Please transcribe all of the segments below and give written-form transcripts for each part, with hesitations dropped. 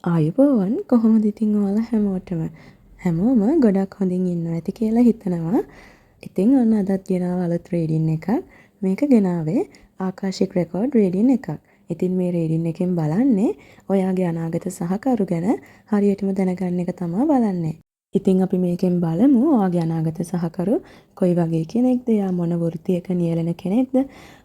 ආයුබෝවන්. කොහොමද ඉතින් ඔයාලා හැමෝටම? හැමෝම ගොඩක් හොඳින් ඉන්නවා ඇති කියලා හිතනවා. ඉතින් ඔන්න අදත් ගෙනාව අලුත් රීඩින් එකක්. මේක ගෙනාවේ ආකාශික් රෙකෝඩ් රීඩින් එකක්. ඉතින් මේ රීඩින් එකෙන් බලන්නේ ඔයාගේ අනාගත සහකරු ගැන හරියටම දැනගන්න එක තමා බලන්නේ. ඉතින් අපි මේකෙන් බලමු ඔයාගේ අනාගත සහකරු කොයි වගේ කෙනෙක්ද, එයා මොන වෘත්තියක නියැලෙන කෙනෙක්ද,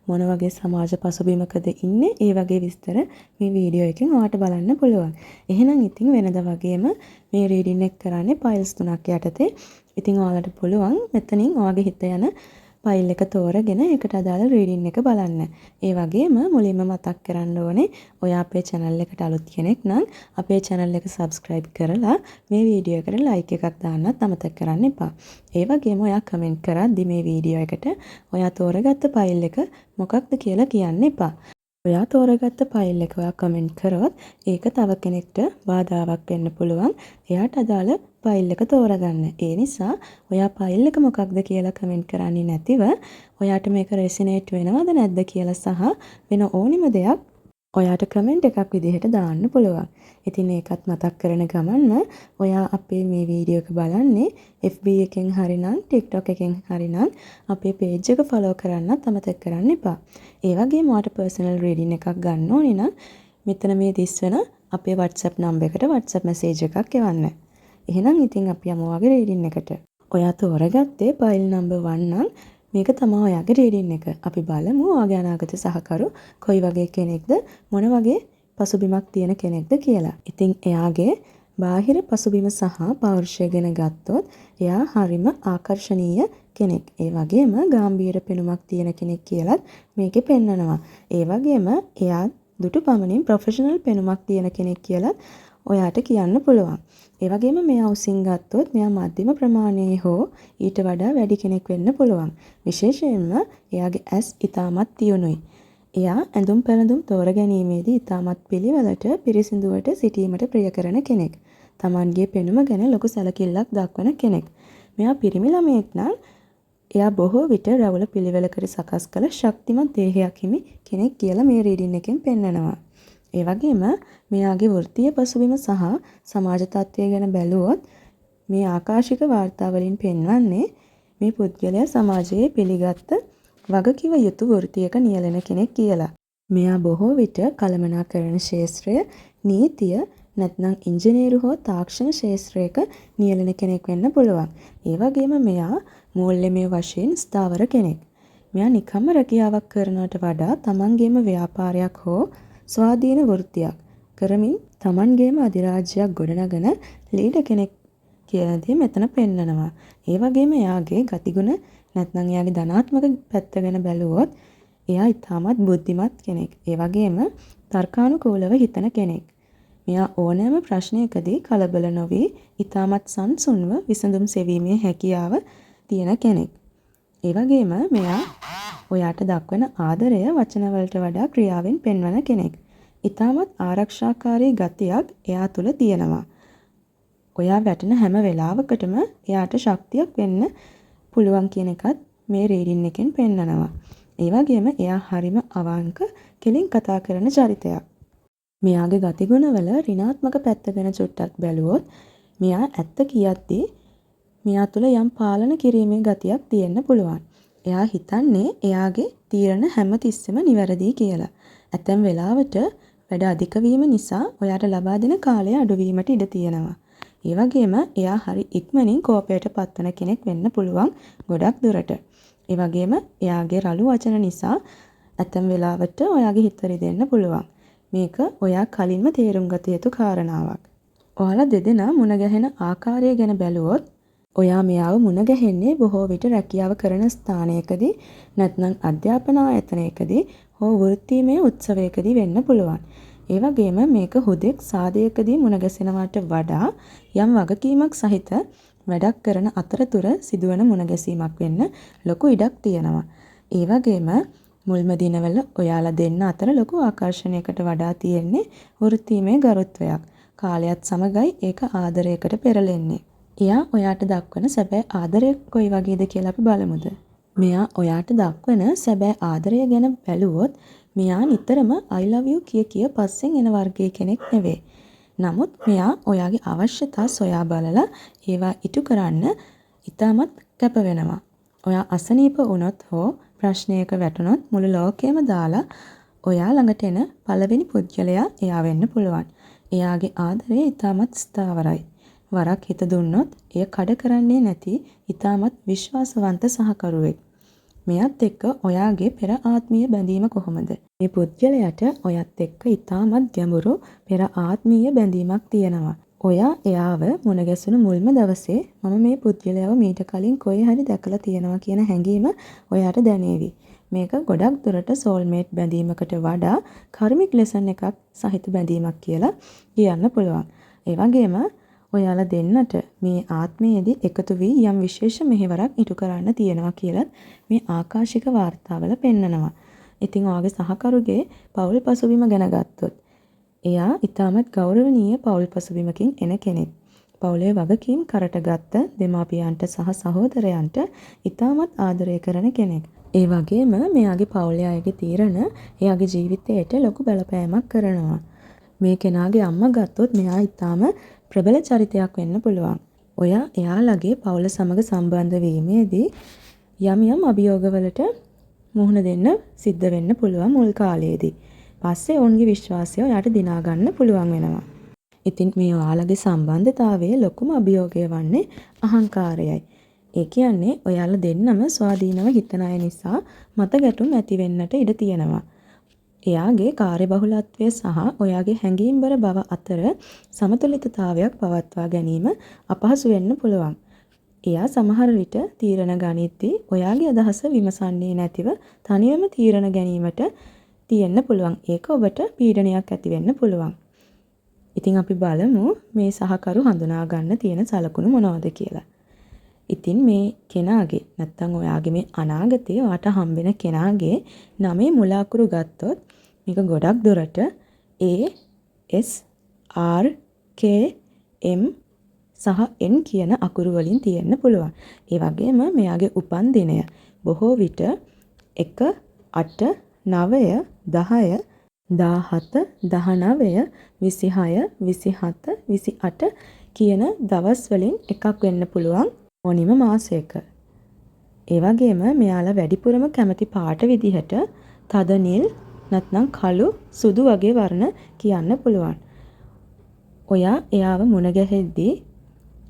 මොන වගේ සමාජ පසුබිමකද ඉන්නේ, ඒ වගේ විස්තර මේ වීඩියෝ එකෙන් ඔයාට බලන්න පුළුවන්. එහෙනම් ඉතින් වෙනද වගේම මේ රීඩින් එක කරන්නේ පයිල්ස් තුනක් යටතේ. ඉතින් ඔයාලට පුළුවන් මෙතනින් ඔයාගේ හිත යන පයිල් එක තෝරගෙන ඒකට අදාළ රීඩින් එක බලන්න. ඒ වගේම මුලින්ම මතක් කරන්න ඕනේ, ඔයා අපේ චැනල් එකට අලුත් කෙනෙක් නම් අපේ චැනල් එක සබ්ස්ක්‍රයිබ් කරලා මේ වීඩියෝ එකට ලයික් එකක් දාන්නත් අමතක කරන්න එපා. ඒ වගේම ඔයා කමෙන්ට් කරද්දි මේ වීඩියෝ එකට ඔයා තෝරගත්ත පයිල් එක මොකක්ද කියලා කියන්න එපා. ඔයා තෝරගත්ත පයිල් එක ඔයා කමෙන්ට් කරොත් ඒක තව කෙනෙක්ට බාධාවක් වෙන්න පුළුවන් එයාට අදාළ පයිල් එක තෝරගන්න. ඒ නිසා ඔයා පයිල් එක මොකක්ද කියලා කමෙන්ට් කරන්නේ නැතිව ඔයාට මේක රෙසනේට් වෙනවද නැද්ද කියලා සහ වෙන ඕනිම දෙයක් ඔයාට කමෙන්ට් එකක් විදිහට දාන්න පුළුවන්. ඉතින් ඒකත් මතක් කරන ගමන්ම ඔයා අපේ මේ වීඩියෝ එක බලන්නේ FB එකෙන් හරි නම්, TikTok එකෙන් හරි නම් අපේ පේජ් එක ෆලෝ කරන්නත් අමතක කරන්න එපා. ඒ වගේම ඔයාට පර්සනල් රීඩින් එකක් ගන්න ඕනේ නම් මෙතන මේ දිස්වන අපේ WhatsApp number එකට WhatsApp message එකක් එවන්න. එහෙනම් ඉතින් අපි යමු ඔයාගේ රීඩින් එකට. ඔයා තෝරගත්තේ පයිල් නම්බර් 1 නම් මේක තමා ඔයාගේ රීඩින් එක. අපි බලමු ඔයාගේ අනාගත සහකරු කොයි වගේ කෙනෙක්ද, මොන වගේ පසුබිමක් තියෙන කෙනෙක්ද කියලා. ඉතින් එයාගේ බාහිර පසුබිම සහ පෞරුෂය ගැන ගත්තොත් එයා හරිම ආකර්ෂණීය කෙනෙක්. ඒ වගේම ගාම්භීර පෙනුමක් තියෙන කෙනෙක් කියලත් මේකේ පෙන්නනවා. ඒ වගේම එයා දුටු පමණින් ප්‍රොෆෙෂනල් පෙනුමක් තියෙන කෙනෙක් කියලත් ඔයාට කියන්න පුළුවන්. ඒ වගේම මෙයා උසින් ගත්තොත් මෙයා මධ්‍යම ප්‍රමාණයේ හෝ ඊට වඩා වැඩි කෙනෙක් වෙන්න පුළුවන්. විශේෂයෙන්ම එයාගේ ඇස් ඉතාමත් තියුණුයි. එයා ඇඳුම් පැළඳුම් තෝර ගැනීමේදී ඉතාමත් පිළිවෙලට, පිරිසිදුවට සිටීමට ප්‍රිය කරන කෙනෙක්. තමන්ගේ පෙනුම ගැන ලොකු සැලකිල්ලක් දක්වන කෙනෙක්. මෙයා පිරිමි ළමයෙක් නම් එයා බොහෝ විට රැවුල පිළිවෙලකට සකස් කළ ශක්තිමත් දේහයක් හිමි කෙනෙක් කියලා මේ රීඩින් එකෙන් පෙන්නනවා. ඒ වගේම මෙයාගේ වෘත්තීය පසුබිම සහ සමාජ තත්ත්වය ගැන බැලුවොත් මේ ආකාශික වාර්තා වලින් පෙන්වන්නේ මේ පුද්ගලයා සමාජයේ පිළිගත්ත වගකිව යුතු වෘත්තියක නියැලෙන කෙනෙක් කියලා. මෙයා බොහෝ විට කළමනාකරණ ක්ෂේත්‍රය, නීතිය, නැත්නම් ඉංජිනේරු හෝ තාක්ෂණ ක්ෂේත්‍රයක නියැලෙන කෙනෙක් වෙන්න පුළුවන්. ඒ වගේම මෙයා මූල්‍යමය වශයෙන් ස්ථාවර කෙනෙක්. මෙයා නිකම්ම රැකියාවක් කරනවට වඩා තමන්ගේම ව්‍යාපාරයක් හෝ ස්වාධීන වෘත්තියක් කරමින් තමන්ගේම අධිරාජ්‍යයක් ගොඩනගන ලීඩර් කෙනෙක් කියන දේ මෙතන පෙන්නනවා. ඒ වගේම එයාගේ ගතිගුණ නැත්නම් එයාගේ ධනාත්මක පැත්ත ගැන බැලුවොත් එයා ඉතාමත් බුද්ධිමත් කෙනෙක්. ඒ වගේම තර්කානුකූලව හිතන කෙනෙක්. මෙයා ඕනෑම ප්‍රශ්නයකදී කලබල නොවී ඉතාමත් සංසුන්ව විසඳුම් සෙවීමේ හැකියාව තියෙන කෙනෙක්. ඒ වගේම මෙයා ඔයාට දක්වන ආදරය වචන වලට වඩා ක්‍රියාවෙන් පෙන්වන කෙනෙක්. ඉතාමත් ආරක්ෂාකාරී ගතියක් එයා තුළ තියෙනවා. ඔයා වැටෙන හැම වෙලාවකටම එයාට ශක්තියක් වෙන්න පුළුවන් කියන එකත් මේ රීඩින් එකෙන් පෙන්නනවා. ඒ වගේම එයා හරිම අවංක, කෙලින් කතා කරන චරිතයක්. මෙයාගේ ගතිගුණවල ඍණාත්මක පැත්ත ගැන චුට්ටක් බැලුවොත් මෙයා ඇත්ත කියද්දි මෙයා තුළ යම් පාලන කිරීමේ ගතියක් තියෙන්න පුළුවන්. එයා හිතන්නේ එයාගේ තීරණ හැම තිස්සෙම නිවැරදියි කියලා. ඇතැම් වෙලාවට වැඩ අධික වීම නිසා ඔයාට ලබා දෙන කාලය අඩුවීමට ඉඩ තියෙනවා. ඒ වගේම එයා හරි ඉක්මනින් කෝපයට පත්වන කෙනෙක් වෙන්න පුළුවන් ගොඩක් දුරට. ඒ වගේම එයාගේ රළු වචන නිසා ඇතැම් වෙලාවට ඔයාගේ හිත රිදෙන්න පුළුවන්. මේක ඔයා කලින්ම තේරුම් ගත යුතු කාරණාවක්. ඔයාලා දෙදෙනා මුණ ගැහෙන ආකාරය ගැන බැලුවොත් ඔයා මෙයාව මුණ ගැහෙන්නේ බොහෝ විට රැකියාව කරන ස්ථානයකදී, නැත්නම් අධ්‍යාපන ආයතනයකදී හෝ වෘත්තීමය උත්සවයකදී වෙන්න පුළුවන්. ඒ වගේම මේක හුදෙක් සාදයකදී මුණ ගැසෙනවාට වඩා යම් වගකීමක් සහිත වැඩක් කරන අතරතුර සිදුවන මුණ ගැසීමක් වෙන්න ලොකු ඉඩක් තියෙනවා. ඒ වගේම මුල්ම දිනවල ඔයාලා දෙන්න අතර ලොකු ආකර්ෂණයකට වඩා තියෙන්නේ වෘත්තීමය ගරුත්වයක්. කාලයත් සමගයි ඒක ආදරයකට පෙරලෙන්නේ. එයා ඔයාට දක්වන සැබෑ ආදරය කොයි වගේද කියලා අපි බලමුද? මෙයා ඔයාට දක්වන සැබෑ ආදරය ගැන බැලුවොත් මෙයා නිතරම "I love you" කිය කිය පස්සෙන් එන වර්ගයේ කෙනෙක් නෙවෙයි. නමුත් මෙයා ඔයාගේ අවශ්‍යතා සොයා බලලා ඒවා ඉටු කරන්න ඉතාමත් කැප වෙනවා. ඔයා අසනීප වුණොත් හෝ ප්‍රශ්නයක වැටුණොත් මුළු ලෝකයම දාලා ඔයා ළඟට එන පළවෙනි පුද්ගලයා එයා වෙන්න පුළුවන්. එයාගේ ආදරය ඉතාමත් ස්ථාවරයි. වරක් හිත දුන්නොත් එය කඩ කරන්නේ නැති ඉතාමත් විශ්වාසවන්ත සහකරුවෙක්. මෙයත් එක්ක ඔයාගේ පෙර ආත්මීය බැඳීම කොහොමද? මේ පුද්ගලයාට ඔයත් එක්ක ඉතාමත් ගැඹුරු පෙර ආත්මීය බැඳීමක් තියෙනවා. ඔයා එයාව මුණ ගැසුණු මුල්ම දවසේ මම මේ පුද්ගලයාව මීට කලින් කොහේ හරි දැකලා තියෙනවා කියන හැඟීම ඔයාට දැනේවි. මේක ගොඩක් දුරට සෝල්මේට් බැඳීමකට වඩා කර්මික් ලෙසන් එකක් සහිත බැඳීමක් කියලා කියන්න පුළුවන්. ඒ වගේම ඔයාලා දෙන්නට මේ ආත්මයේදී එකතු වී යම් විශේෂ මෙහෙවරක් ඉටු කරන්න තියෙනවා කියලත් මේ ආකාශික වාර්තාවල පෙන්නනවා. ඉතින් ඔයාගේ සහකරුගේ පවුල් පසුබිම ගැන ගත්තොත්, එයා ඉතාමත් ගෞරවනීය පවුල් පසුබිමකින් එන කෙනෙක්. පවුලේ වගකීම් කරට ගත්ත, දෙමාපියන්ට සහ සහෝදරයන්ට ඉතාමත් ආදරය කරන කෙනෙක්. ඒ වගේම මෙයාගේ පවුලේ අයගේ තීරණ එයාගේ ජීවිතයට ලොකු බලපෑමක් කරනවා. මේ කෙනාගේ අම්මා ගත්තොත් මෙයා ඉතාම ප්‍රබල චරිතයක් වෙන්න පුළුවන්. ඔයා එයාලගේ පවුල සමග සම්බන්ධ වීමේදී යම් යම් අභියෝගවලට මුහුණ දෙන්න සිද්ධ වෙන්න පුළුවන් මුල් කාලයේදී. පස්සේ ඔවුන්ගේ විශ්වාසය ඔයාට දිනා ගන්න පුළුවන් වෙනවා. ඉතින් මේ ඔයාලගේ සම්බන්ධතාවයේ ලොකුම අභියෝගය වන්නේ අහංකාරයයි. ඒ කියන්නේ ඔයාලා දෙන්නම ස්වාධීනව හිතන අය නිසා මත ගැටුම් ඇති වෙන්නට ඉඩ තියෙනවා. එයාගේ කාර්යබහුලත්වය සහ ඔයාගේ හැඟීම්බර බව අතර සමතුලිතතාවයක් පවත්වා ගැනීම අපහසු වෙන්න පුළුවන්. එයා සමහර විට තීරණ ගනිද්දී ඔයාගේ අදහස විමසන්නේ නැතිව තනියම තීරණ ගැනීමට තියෙන්න පුළුවන්. ඒක ඔබට පීඩනයක් ඇති වෙන්න පුළුවන්. ඉතින් අපි බලමු මේ සහකරු හඳුනා ගන්න තියෙන සලකුණු මොනවද කියලා. ඉතින් මේ කෙනාගේ, නැත්තම් ඔයාගේ මේ අනාගතේ ඔයාට හම්බෙන කෙනාගේ නමේ මුල අකුරු ගත්තොත්, මේක ගොඩක් දුරට A, S, R, K, M සහ N කියන අකුරු වලින් තියෙන්න පුළුවන්. ඒ වගේම මෙයාගේ උපන් දිනය බොහෝ විට 1, 8, 9, 10, 17, 19, 26, 27, 28 කියන දවස් වලින් එකක් වෙන්න පුළුවන් ඕනිම මාසයක. ඒ වගේම මෙයාලා වැඩිපුරම කැමති පාට විදිහට තද නිල් නැත්නම් කළු, සුදු වගේ වර්ණ කියන්න පුළුවන්. ඔයා එයාව මුණ ගැහෙද්දී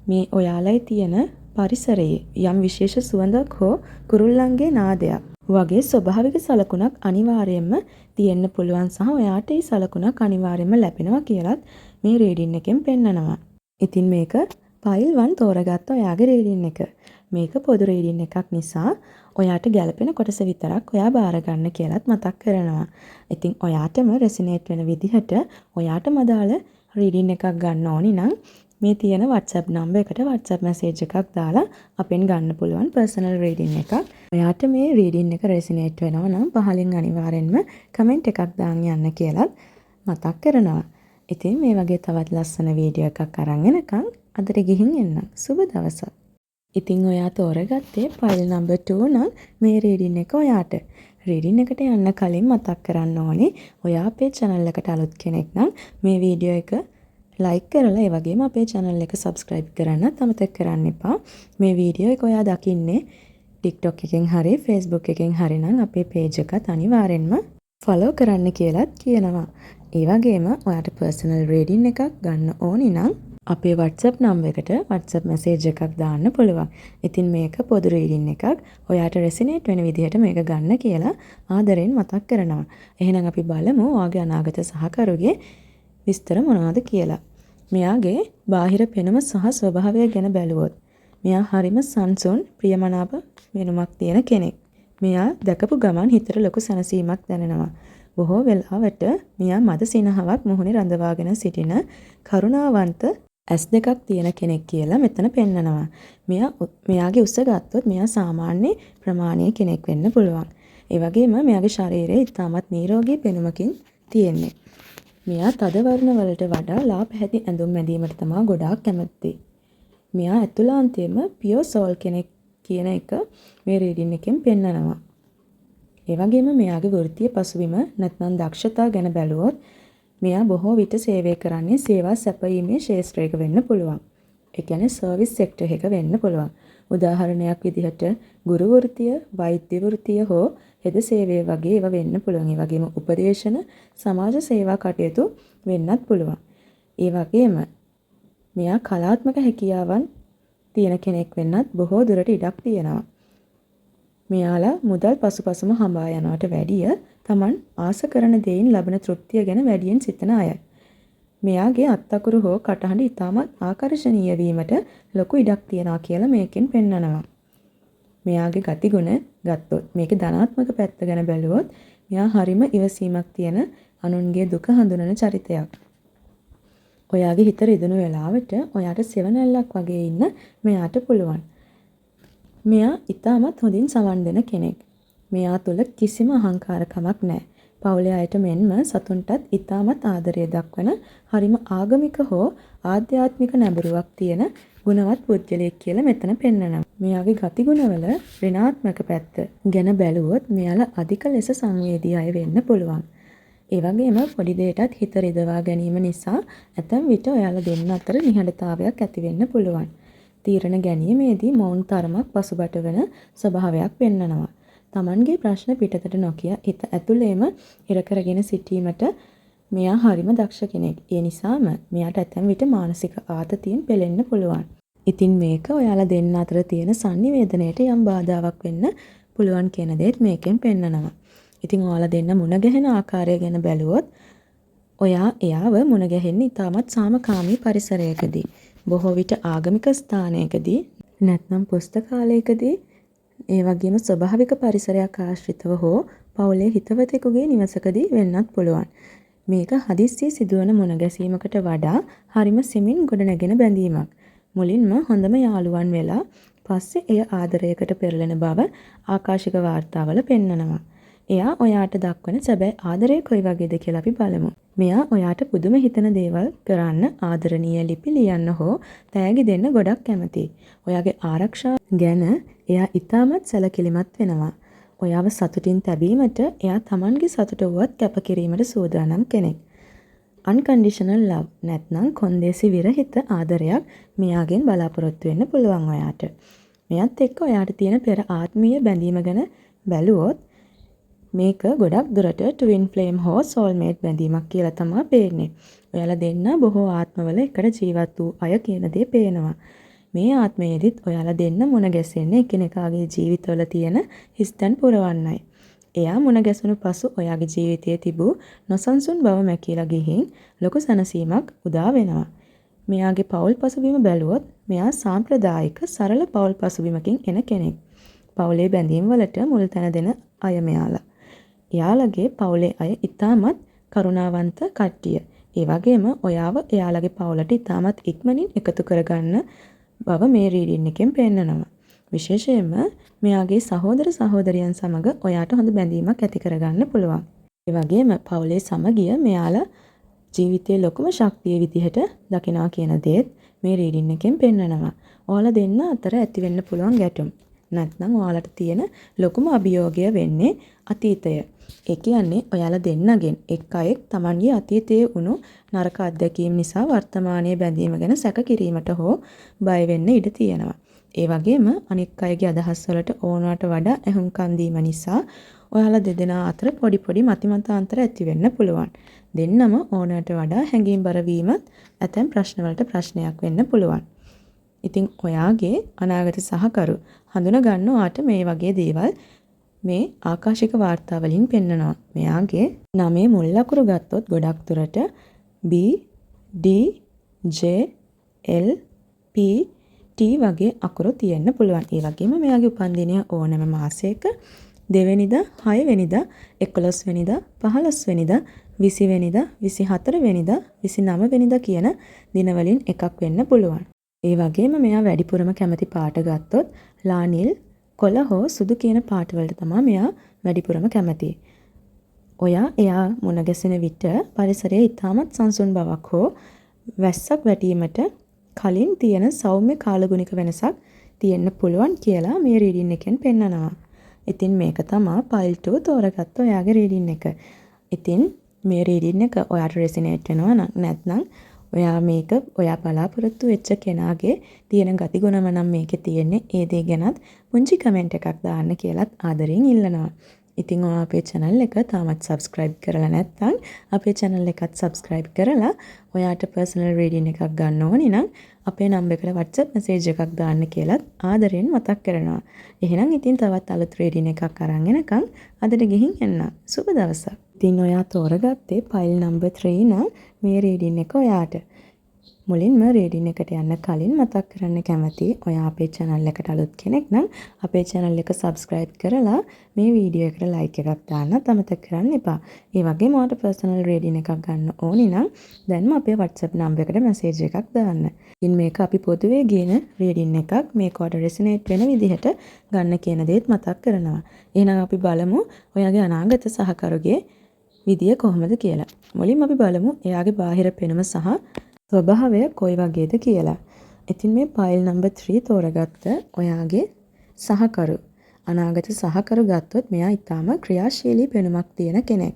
මේ ඔයාලයි තියෙන පරිසරයේ යම් විශේෂ සුවඳක් හෝ කුරුල්ලන්ගේ නාදයක් වගේ ස්වභාවික සලකුණක් අනිවාර්යයෙන්ම තියෙන්න පුළුවන් සහ ඔයාට ඒ සලකුණක් අනිවාර්යයෙන්ම ලැබෙනවා කියලත් මේ රීඩින් එකෙන් පෙන්නනවා. ඉතින් මේක පයිල් 1 තෝරගත්ත ඔයාගේ රීඩින් එක. මේක පොදු රීඩින් එකක් නිසා ඔයාට ගැලපෙන කොටස විතරක් ඔයා බාර ගන්න කියලත් මතක් කරනවා. ඉතින් ඔයාටම රෙසොනේට් වෙන විදිහට ඔයාටම අදාළ රීඩින් එකක් ගන්න ඕනි නම් මේ තියෙන WhatsApp number එකට WhatsApp message එකක් දාලා අපෙන් ගන්න පුළුවන් පර්සනල් රීඩින් එකක්. ඔයාට මේ රීඩින් එක රෙසොනේට් වෙනවා නම් පහලින් අනිවාර්යෙන්ම කමෙන්ට් එකක් දාන් යන්න කියලත් මතක් කරනවා. ඉතින් මේ වගේ තවත් ලස්සන වීඩියෝ එකක් අරන් එනකන් අදට ගිහින් එන්නම්. සුබ දවසක්. ඉතින් ඔයා තෝරගත්තේ පයිල් නම්බර් 2 නම් මේ රීඩින් එක ඔයාට. රීඩින් එකට යන්න කලින් මතක් කරන්න ඕනේ, ඔයා අපේ චැනල් එකට අලුත් කෙනෙක් නම් මේ වීඩියෝ එක ලයික් කරලා ඒ වගේම අපේ චැනල් එක සබ්ස්ක්‍රයිබ් කරන්නත් අමතක කරන්න එපා. මේ වීඩියෝ එක ඔයා දකින්නේ TikTok එකෙන් හරි Facebook එකෙන් හරි නම් අපේ පේජ් එකත් අනිවාර්යෙන්ම ෆලෝ කරන්න කියලත් කියනවා. ඒ වගේම ඔයාට පර්සනල් රීඩින් එකක් ගන්න ඕනි නම් අපේ WhatsApp number එකට WhatsApp message එකක් දාන්න පුළුවන්. ඉතින් මේක පොදු රීඩින් එකක්. ඔයාට රෙසොනේට් වෙන විදිහට මේක ගන්න කියලා ආදරෙන් මතක් කරනවා. එහෙනම් අපි බලමු ඔයාගේ අනාගත සහකරුගේ විස්තර මොනවද කියලා. මෙයාගේ බාහිර පෙනුම සහ ස්වභාවය ගැන බැලුවොත්, මෙයා හරිම සන්සුන්, ප්‍රියමනාප පෙනුමක් තියෙන කෙනෙක්. මෙයා දැකපු ගමන් හිතට ලොකු සැනසීමක් දැනෙනවා. බොහෝ වෙලාවට මෙයා මද සිනහවක් මුහුණේ රඳවාගෙන සිටින කරුණාවන්ත ඇස් දෙකක් තියෙන කෙනෙක් කියලා මෙතන පෙන්නනවා. මෙයාගේ උස ගත්තොත් මෙයා සාමාන්‍ය ප්‍රමාණයේ කෙනෙක් වෙන්න පුළුවන්. ඒ වගේම මෙයාගේ ශරීරය ඉතාමත් නිරෝගී පෙනුමකින් තියෙන්නේ. මෙයා තද වර්ණ වලට වඩා ලා පැහැති ඇඳුම් ඇඳීමට තමා ගොඩාක් කැමති. මෙයා ඇතුළාන්තයේම පියෝ සෝල් කෙනෙක් කියන එක මේ රීඩින් එකෙන් පෙන්නනවා. ඒ වගේම මෙයාගේ වෘත්තීය පසුබිම නැත්නම් දක්ෂතා ගැන බැලුවොත් මෙයා බොහෝ විට සේවය කරන්නේ සේවා සැපයීමේ ක්ෂේත්‍රයක වෙන්න පුළුවන්. ඒ කියන්නේ සර්විස් සෙක්ටර් එක වෙන්න පුළුවන්. උදාහරණයක් විදිහට ගුරු වෘත්තිය, වෛද්‍ය වෘත්තිය හෝ හෙද සේවය වගේ ඒවා වෙන්න පුළුවන්. ඒ වගේම උපදේශන, සමාජ සේවා කටයුතු වෙන්නත් පුළුවන්. ඒ වගේම මෙයා කලාත්මක හැකියාවන් තියෙන කෙනෙක් වෙන්නත් බොහෝ දුරට ඉඩක් තියෙනවා. මෙයාලා මුදල් පසුපසම හඹා යනවට වැඩිය තමන් ආස කරන දෙයින් ලබන තෘප්තිය ගැන වැඩියෙන් සිතන අය. මෙයාගේ අත් අකුරු හෝ කටහඬ ඉතාමත් ආකර්ෂණීය වීමට ලොකු ඉඩක් තියනවා කියලා මේකෙන් පෙන්නනවා. මෙයාගේ ගතිගුණ ගත්තොත්, මේකේ ධනාත්මක පැත්ත ගැන බැලුවොත්, මෙයා හරිම ඉවසීමක් තියෙන, අනුන්ගේ දුක හඳුනන චරිතයක්. ඔයාගේ හිත රිදුණු වෙලාවට ඔයාට සෙවණැල්ලක් වගේ ඉන්න මෙයාට පුළුවන්. මෙයා ඉතාමත් හොඳින් සවන් දෙන කෙනෙක්. මෙයා තුළ කිසිම අහංකාරකමක් නැහැ. පවුලේ අයට මෙන්ම සතුන්ටත් ඉතාමත් ආදරය දක්වන, හරිම ආගමික හෝ ආධ්‍යාත්මික නැඹුරුවක් තියෙන ගුණවත් පුද්ගලයෙක් කියලා මෙතන පෙන්නනවා. මෙයාගේ ගතිගුණවල ඍණාත්මක පැත්ත ගැන බැලුවොත්, මෙයාලා අධික ලෙස සංවේදී අය වෙන්න පුළුවන්. ඒ වගේම පොඩි දෙයටත් හිත රිදවා ගැනීම නිසා ඇතැම් විට ඔයාලා දෙන්න අතර නිහඬතාවයක් ඇති වෙන්න පුළුවන්. තීරණ ගැනීමේදී මොවුන් තරමක් පසුබට වන ස්වභාවයක් පෙන්නනවා. තමන්ගේ ප්‍රශ්න පිටතට නොකිය හිත ඇතුළේම හිර කරගෙන සිටීමට මෙයා හරිම දක්ෂ කෙනෙක්. ඒ නිසාම මෙයාට ඇතැම් විට මානසික ආතතියෙන් පෙළෙන්න පුළුවන්. ඉතින් මේක ඔයාලා දෙන්න අතර තියෙන සන්නිවේදනයට යම් බාධාවක් වෙන්න පුළුවන් කියන දේත් මේකෙන් පෙන්නනවා. ඉතින් ඔයාලා දෙන්න මුණ ගැහෙන ආකාරය ගැන බැලුවොත්, ඔයා එයාව මුණ ගැහෙන්නේ ඉතාමත් සාමකාමී පරිසරයකදී. බොහෝ විට ආගමික ස්ථානයකදී, නැත්නම් පුස්තකාලයකදී, ඒ වගේම ස්වභාවික පරිසරයක් ආශ්‍රිතව හෝ පවුලේ හිතවතෙකුගේ නිවසකදී වෙන්නත් පුළුවන්. මේක හදිස්සියේ සිදුවන මුණ ගැසීමකට වඩා හරිම සෙමින් ගොඩනැගෙන බැඳීමක්. මුලින්ම හොඳම යාළුවන් වෙලා පස්සේ එය ආදරයකට පෙරලෙන බව ආකාශික වාර්තාවල පෙන්නනවා. එයා ඔයාට දක්වන සැබෑ ආදරය කොයි වගේද කියලා අපි බලමු. මෙයා ඔයාට පුදුම හිතෙන දේවල් කරන්න, ආදරණීය ලිපි ලියන්න හෝ තෑගි දෙන්න ගොඩක් කැමතියි. ඔයාගේ ආරක්ෂාව ගැන එයා ඉතාමත් සැලකිලිමත් වෙනවා. ඔයාව සතුටින් තැබීමට එයා තමන්ගේ සතුට වුවත් කැපකිරීමට සූදානම් කෙනෙක්. අන්කන්ඩිෂනල් ලව් නැත්නම් කොන්දේසි විරහිත ආදරයක් මෙයාගෙන් බලාපොරොත්තු වෙන්න පුළුවන් ඔයාට. මෙයත් එක්ක ඔයාට තියෙන පෙර ආත්මීය බැඳීම ගැන බැලුවොත්, මේක ගොඩක් දුරට ට්වින් ෆ්ලේම් හෝ සෝල්මේට් බැඳීමක් කියලා තමා පේන්නේ. ඔයාලා දෙන්නා බොහෝ ආත්මවල එකට ජීවත් වූ අය කියන දේ පේනවා. මේ ආත්මයේදීත් ඔයාලා දෙන්න මුණ ගැසෙන්නේ එකිනෙකාගේ ජීවිතවල තියෙන හිස්තැන් පුරවන්නයි. එයා මුණ ගැසුණු පසු ඔයාගේ ජීවිතයේ තිබූ නොසන්සුන් බව මැකිලා ගිහින් ලොකු සැනසීමක් උදා වෙනවා. මෙයාගේ පවුල් පසුබිම බැලුවොත්, මෙයා සාම්ප්‍රදායික සරල පවුල් පසුබිමකින් එන කෙනෙක්. පවුලේ බැඳීම් වලට මුල් තැන දෙන අය මෙයාලා. එයාලගේ පවුලේ අය ඉතාමත් කරුණාවන්ත කට්ටිය. ඒ වගේම ඔයාව එයාලගේ පවුලට ඉතාමත් ඉක්මනින් එකතු කරගන්න බව මේ රීඩින් එකෙන් පෙන්නනවා. විශේෂයෙන්ම මෙයාගේ සහෝදර සහෝදරියන් සමග ඔයාට හොඳ බැඳීමක් ඇති කරගන්න පුළුවන්. ඒ වගේම පවුලේ සමගිය මෙයාලා ජීවිතයේ ලොකුම ශක්තිය විදිහට දකිනවා කියන දේත් මේ රීඩින් එකෙන් පෙන්නනවා. ඔයාලා දෙන්න අතර ඇති වෙන්න පුළුවන් ගැටුම්, නැත්නම් ඔයාලට තියෙන ලොකුම අභියෝගය වෙන්නේ අතීතය. ඒ කියන්නේ ඔයාලා දෙන්නගෙන් එක් අයෙක් තමන්ගේ අතීතයේ වුණු නරක අත්දැකීම් නිසා වර්තමානයේ බැඳීම ගැන සැක කිරීමට හෝ බය වෙන්න ඉඩ තියෙනවා. ඒ වගේම අනෙක් අයගේ අදහස් වලට ඕනවට වඩා ඇහුම්කන් දීම නිසා ඔයාලා දෙදෙනා අතර පොඩි පොඩි මතිමතාන්තර ඇති වෙන්න පුළුවන්. දෙන්නම ඕනවට වඩා හැඟීම්බර වීමත් ඇතැම් ප්‍රශ්නවලට ප්‍රශ්නයක් වෙන්න පුළුවන්. ඉතින් ඔයාගේ අනාගත සහකරු හඳුන ගන්න ඔයාට මේ වගේ දේවල් මේ ආකාශික වාර්තා වලින් පෙන්නනවා. මෙයාගේ නමේ මුල් අකුරු ගත්තොත් ගොඩක් දුරට B, D, J, L, P, T වගේ අකුරු තියෙන්න පුළුවන්. ඒ වගේම මෙයාගේ උපන්දිනය ඕනෑම මාසයක 2 වෙනිදා, 6 වෙනිදා, 11 වෙනිදා, 15 වෙනිදා, 20 වෙනිදා, 24 වෙනිදා, 29 වෙනිදා කියන දිනවලින් එකක් වෙන්න පුළුවන්. ඒ වගේම මෙයා වැඩිපුරම කැමති පාට ගත්තොත් ලා නිල්, කොළ හෝ සුදු කියන පාට වලට තමා මෙයා වැඩිපුරම කැමති. ඔයා එයා මුණ ගැසෙන විට පරිසරයේ ඉතාමත් සංසුන් බවක් හෝ වැස්සක් වැටීමට කලින් තියෙන සෞම්‍ය කාලගුණික වෙනසක් තියෙන්න පුළුවන් කියලා මේ රීඩින් එකෙන් පෙන්නනවා. ඉතින් මේක තමා පයිල් 2 තෝරගත්ත ඔයාගේ රීඩින් එක. ඉතින් මේ රීඩින් එක ඔයාට රෙසිනේට් වෙනවා නම්, නැත්නම් ඔයා මේක ඔයා බලාපොරොත්තු වෙච්ච කෙනාගේ තියෙන ගතිගුණම නම් මේකේ තියෙන්නේ, ඒ දේ ගැනත් පුංචි කමෙන්ට් එකක් දාන්න කියලත් ආදරෙන් ඉල්ලනවා. ඉතින් ඔයා අපේ චැනල් එක තාමත් සබ්ස්ක්‍රයිබ් කරලා නැත්නම් අපේ චැනල් එකත් සබ්ස්ක්‍රයිබ් කරලා, ඔයාට පර්සනල් රීඩින් එකක් ගන්න ඕනි නම් අපේ නම්බර් එකට WhatsApp message එකක් දාන්න කියලත් ආදරෙන් මතක් කරනවා. එහෙනම් ඉතින් තවත් අලුත් රීඩින් එකක් අරන් එනකන් අදට ගිහින් එන්නම්. සුබ දවසක්. ඉතින් ඔයා තෝරගත්තේ පයිල් නම්බර් 3 නම් මේ රීඩින් එක ඔයාට. මුලින්ම රීඩින් එකට යන්න කලින් මතක් කරන්න කැමතියි, ඔයා අපේ චැනල් එකට අලුත් කෙනෙක් නම් අපේ චැනල් එක සබ්ස්ක්‍රයිබ් කරලා මේ වීඩියෝ එකට ලයික් එකක් දාන්නත් අමතක කරන්න එපා. ඒ වගේම ඔයාට පර්සනල් රීඩින් එකක් ගන්න ඕනි නම් දැන්ම අපේ WhatsApp number එකට මැසේජ් එකක් දාන්න. ඉතින් මේක අපි පොදුවේ ගේන රීඩින් එකක්. මේක ඔයාට රෙසොනේට් වෙන විදිහට ගන්න කියන දේත් මතක් කරනවා. එහෙනම් අපි බලමු ඔයාගේ අනාගත සහකරුගේ විදිය කොහොමද කියලා. මුලින්ම අපි බලමු එයාගේ බාහිර පෙනුම සහ ස්වභාවය කොයි වගේද කියලා. ඉතින් මේ පයිල් නම්බර් 3 තෝරගත්ත ඔයාගේ සහකරු, අනාගත සහකරු ගත්තොත් මෙයා ඉතාම ක්‍රියාශීලී පෙනුමක් තියෙන කෙනෙක්.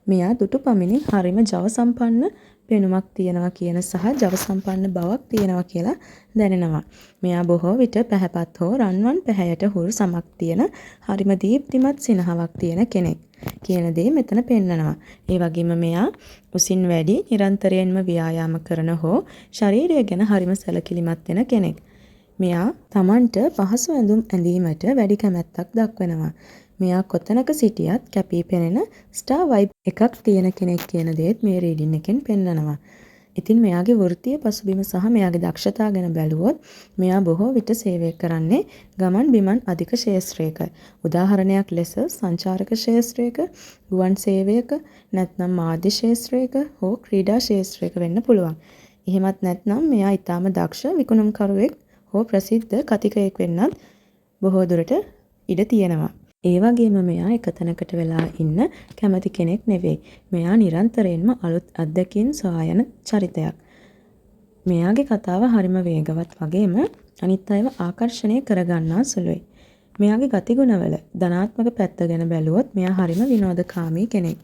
මෙයා දුටු පමණින් හරිම ජව සම්පන්න පෙනුමක් තියෙනවා කියන සහ ජව සම්පන්න බවක් තියෙනවා කියලා දැනෙනවා. මෙයා බොහෝ විට පැහැපත් හෝ රන්වන් පැහැයට හුරු සමක් තියෙන, හරිම දීප්තිමත් සිනහවක් තියෙන කෙනෙක් කියන දේ මෙතන පෙන්නනවා. ඒ වගේම මෙයා උසින් වැඩි, නිරන්තරයෙන්ම ව්‍යායාම කරන හෝ ශරීරය ගැන හරිම සැලකිලිමත් වෙන කෙනෙක්. මෙයා තමන්ට පහසු ඇඳුම් ඇඳීමට වැඩි කැමැත්තක් දක්වනවා. මෙයා කොතනක සිටියත් කැපී පෙනෙන ස්ටාර් වයිබ් එකක් තියෙන කෙනෙක් කියන දේත් මේ රීඩින් එකෙන් පෙන්නනවා. ඉතින් මෙයාගේ වෘත්තීය පසුබිම සහ මෙයාගේ දක්ෂතා ගැන බැලුවොත් මෙයා බොහෝ විට සේවය කරන්නේ ගමන් බිමන් අධික ක්ෂේත්‍රයක. උදාහරණයක් ලෙස සංචාරක ක්ෂේත්‍රයක, ගුවන් සේවයක, නැත්නම් මාධ්‍ය ක්ෂේත්‍රයක හෝ ක්‍රීඩා ක්ෂේත්‍රයක වෙන්න පුළුවන්. එහෙමත් නැත්නම් මෙයා ඉතාම දක්ෂ විකුණුම්කරුවෙක් හෝ ප්‍රසිද්ධ කතිකයෙක් වෙන්නත් බොහෝ දුරට ඉඩ තියෙනවා. ඒ වගේම මෙයා එක තැනකට වෙලා ඉන්න කැමති කෙනෙක් නෙවෙයි. මෙයා නිරන්තරයෙන්ම අලුත් අත්දැකීම් සොයා යන චරිතයක්. මෙයාගේ කතාව හරිම වේගවත් වගේම අනිත් අයව ආකර්ෂණය කරගන්නා සුළුයි. මෙයාගේ ගතිගුණවල ධනාත්මක පැත්ත ගැන බැලුවොත් මෙයා හරිම විනෝදකාමී කෙනෙක්.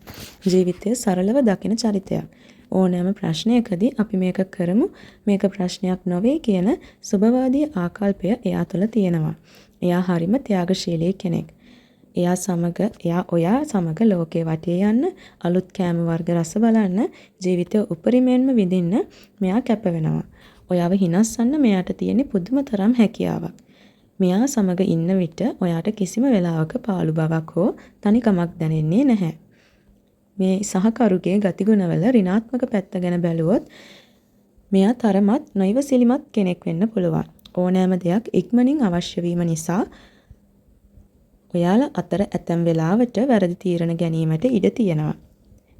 ජීවිතය සරලව දකින චරිතයක්. ඕනෑම ප්‍රශ්නයකදී අපි මේක කරමු, මේක ප්‍රශ්නයක් නොවේ කියන සුබවාදී ආකල්පය එයා තුළ තියෙනවා. එයා හරිම ත්‍යාගශීලී කෙනෙක්. එයා ඔයා සමග ලෝකේ වටේ යන්න, අලුත් කෑම වර්ග රස බලන්න, ජීවිතය උපරිමයෙන්ම විඳින්න මෙයා කැප වෙනවා. ඔයාව හිනස්සන්න මෙයාට තියෙන්නේ පුදුම තරම් හැකියාවක්. මෙයා සමග ඉන්න විට ඔයාට කිසිම වෙලාවක පාළු බවක් හෝ තනිකමක් දැනෙන්නේ නැහැ. මේ සහකරුගේ ගතිගුණවල ඍණාත්මක පැත්ත ගැන බැලුවොත් මෙයා තරමත් නොඉවසිලිමත් කෙනෙක් වෙන්න පුළුවන්. ඕනෑම දෙයක් ඉක්මනින් අවශ්‍ය වීම නිසා ඔයාලා අතර ඇතැම් වෙලාවට වැරදි තීරණ ගැනීමට ඉඩ තියෙනවා.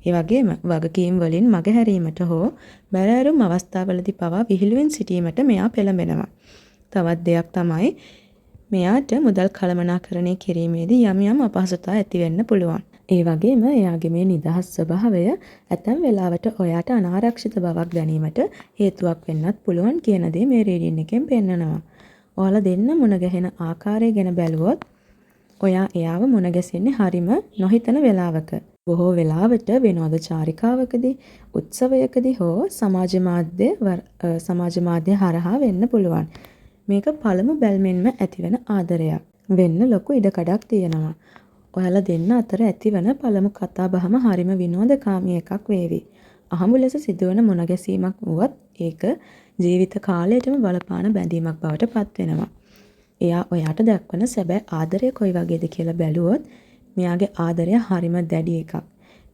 ඒ වගේම වගකීම් වලින් මගහැරීමට හෝ බැරෑරුම් අවස්ථාවලදී පවා විහිළුවෙන් සිටීමට මෙයා පෙළඹෙනවා. තවත් දෙයක් තමයි මෙයාට මුදල් කළමනාකරණය කිරීමේදී යම් යම් අපහසුතා ඇති වෙන්න පුළුවන්. ඒ වගේම එයාගේ මේ නිදහස් ස්වභාවය ඇතැම් වෙලාවට ඔයාට අනාරක්ෂිත බවක් දැනීමට හේතුවක් වෙන්නත් පුළුවන් කියන දේ මේ රීඩින් එකෙන් පෙන්නනවා. ඔයාලා දෙන්න මුණ ගැහෙන ආකාරය ගැන බැලුවොත් ඔයා එයාව මුණ ගැසෙන්නේ හරිම නොහිතන වෙලාවක. බොහෝ වෙලාවට විනෝද චාරිකාවකදී, උත්සවයකදී හෝ සමාජ මාධ්‍ය හරහා වෙන්න පුළුවන්. මේක පළමු බැල්මෙන්ම ඇතිවන ආදරයක් වෙන්න ලොකු ඉඩකඩක් තියෙනවා. ඔයාලා දෙන්න අතර ඇතිවන පළමු කතාබහම හරිම විනෝදකාමී එකක් වේවි. අහඹු ලෙස සිදුවන මුණගැසීමක් වුවත් ඒක ජීවිත කාලයටම බලපාන බැඳීමක් බවට පත් වෙනවා. එයා ඔයාට දක්වන සැබෑ ආදරය කොයි වගේද කියලා බැලුවොත් මෙයාගේ ආදරය හරිම දැඩි එකක්.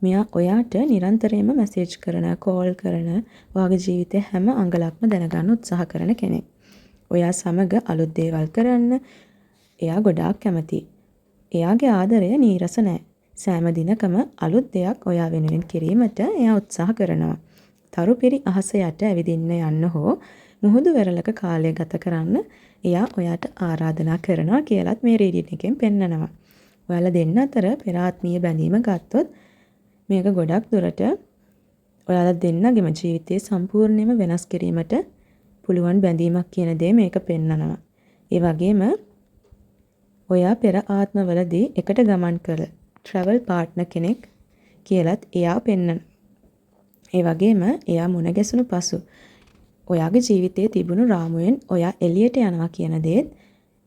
මෙයා ඔයාට නිරන්තරයෙන්ම මැසේජ් කරන, කෝල් කරන, ඔයාගේ ජීවිතේ හැම අඟලක්ම දැනගන්න උත්සාහ කරන කෙනෙක්. ඔයා සමග අලුත් දේවල් කරන්න එයා ගොඩාක් කැමතියි. එයාගේ ආදරය නීරස නෑ. සෑම දිනකම අලුත් දෙයක් ඔයා වෙනුවෙන් කිරීමට එයා උත්සාහ කරනවා. තරු පිරි අහස යට ඇවිදින්න යන්න හෝ මුහුදු වෙරළක කාලය ගත කරන්න එයා ඔයාට ආරාධනා කරනවා කියලත් මේ රීඩින් එකෙන් පෙන්නනවා. ඔයාලා දෙන්න අතර පෙර ආත්මීය බැඳීම ගත්තොත් මේක ගොඩක් දුරට ඔයාලා දෙන්නගේම ජීවිතය සම්පූර්ණයෙන්ම වෙනස් කිරීමට පුළුවන් බැඳීමක් කියන දේ මේක පෙන්නනවා. ඒ වගේම ඔයා පෙර ආත්මවලදී එකට ගමන් කළ ට්‍රැවල් පාර්ට්නර් කෙනෙක් කියලත් එයා පෙන්නන ඒ වගේම එයා මුණ ගැසුණු පසු ඔයාගේ ජීවිතයේ තිබුණු රාමුවෙන් ඔයා එළියට යනවා කියන දේත්,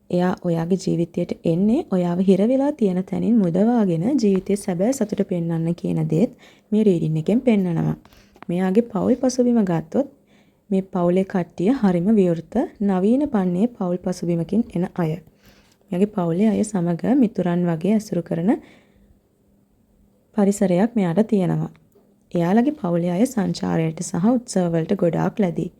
එයා ඔයාගේ ජීවිතයට එන්නේ ඔයාව හිර වෙලා තියෙන තැනින් මුදවාගෙන ජීවිතයේ සැබෑ සතුට පෙන්වන්න කියන දේත් මේ රීඩින් එකෙන් පෙන්නනවා. මෙයාගේ පවුල් පසුබිම ගත්තොත්, මේ පවුලේ කට්ටිය හරිම විවෘත, නවීන පන්නේ පවුල් පසුබිමකින් එන අය. මෙයාගේ පවුලේ අය සමග මිතුරන් වගේ ඇසුරු කරන පරිසරයක් මෙයාට තියෙනවා. එයාලගේ පවුලේ අය සංචාරයට සහ උත්සවවලට ගොඩාක් ලැදියි.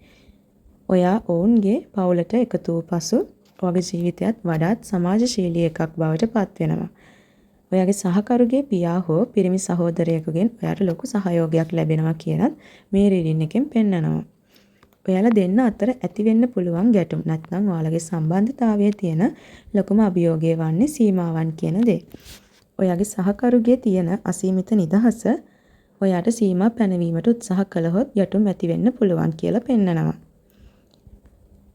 ඔයා ඔවුන්ගේ පවුලට එකතු වූ පසු ඔයාගේ ජීවිතයත් වඩාත් සමාජශීලී එකක් බවට පත් වෙනවා. ඔයාගේ සහකරුගේ පියා හෝ පිරිමි සහෝදරයෙකුගෙන් ඔයාට ලොකු සහයෝගයක් ලැබෙනවා කියලත් මේ රීඩින් එකෙන් පෙන්නනවා. ඔයාලා දෙන්න අතර ඇති වෙන්න පුළුවන් ගැටුම් නැත්නම් ඔයාලගේ සම්බන්ධතාවයේ තියෙන ලොකුම අභියෝගය වන්නේ සීමාවන් කියන දේ. ඔයාගේ සහකරුගේ තියෙන අසීමිත නිදහස ඔයාට සීමා පැනවීමට උත්සාහ කළහොත් ගැටුම් ඇති වෙන්න පුළුවන් කියලා පෙන්නනවා.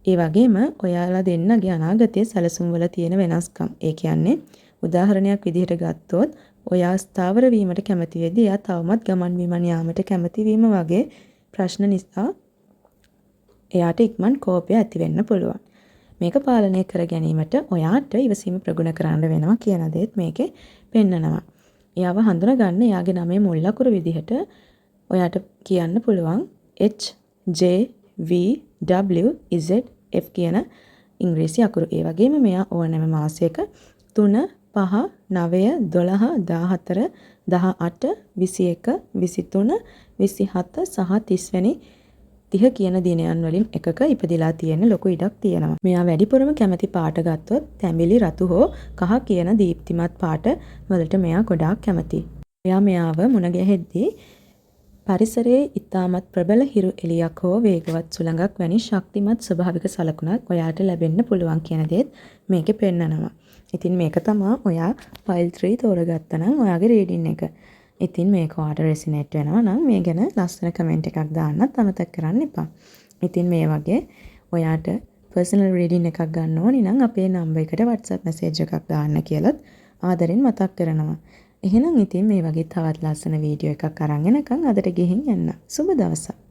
ඒ වගේම ඔයාලා දෙන්නගේ අනාගතයේ සැලසුම් වල තියෙන වෙනස්කම්. ඒ කියන්නේ උදාහරණයක් විදිහට ගත්තොත්, ඔයා ස්ථාවර වීමට කැමති වෙද්දී එයා තවමත් ගමන් බිමන් යාමට කැමති වීම වගේ ප්‍රශ්න නිසා එයාට ඉක්මන් කෝපය ඇති වෙන්න පුළුවන්. මේක පාලනය කර ගැනීමට ඔයාට ඉවසීම ප්‍රගුණ කරන්න වෙනවා කියන දේත් මේකේ පෙන්නනවා. එයාව හඳුනගන්න එයාගේ නමේ මුල් අකුරු විදිහට ඔයාට කියන්න පුළුවන් H J V W Z F කියන ඉංග්‍රීසි අකුරු. ඒ වගේම මෙයා ඕනෑම මාසයක 3, 5, 9, 12, 14, 18, 21, 23, 27 සහ 30 වැනි 30 කියන දිනයන් වලින් එකක ඉපදිලා තියෙන ලොකු ඉඩක් තියෙනවා. මෙයා වැඩිපුරම කැමති පාට ගත්තොත් තැඹිලි, රතු හෝ කහ කියන දීප්තිමත් පාට වලට මෙයා ගොඩාක් කැමතියි. ඔයා මෙයාව මුණ ගැහෙද්දී පරිසරයේ ඉතාමත් ප්‍රබල හිරු එළියක් හෝ වේගවත් සුළඟක් වැනි ශක්තිමත් ස්වභාවික සලකුණක් ඔයාට ලැබෙන්න පුළුවන් කියන දේත් මේකේ පෙන්නනවා. ඉතින් මේක තමා ඔයා පයිල් 3 තෝරගත්තා නම් ඔයාගේ රීඩින් එක. ඉතින් මේක ඔයාට රෙසොනේට් වෙනවා නම් මේ ගැන ලස්සන කමෙන්ට් එකක් දාන්නත් අමතක කරන්න එපා. ඉතින් මේ වගේ ඔයාට පර්සනල් රීඩින් එකක් ගන්න ඕනි නම් අපේ නම්බර් එකට WhatsApp message එකක් දාන්න කියලත් ආදරෙන් මතක් කරනවා. එහෙනම් ඉතින් මේ වගේ තවත් ලස්සන වීඩියෝ එකක් අරන් එනකන් අදට ගිහින් යන්න. සුබ දවසක්.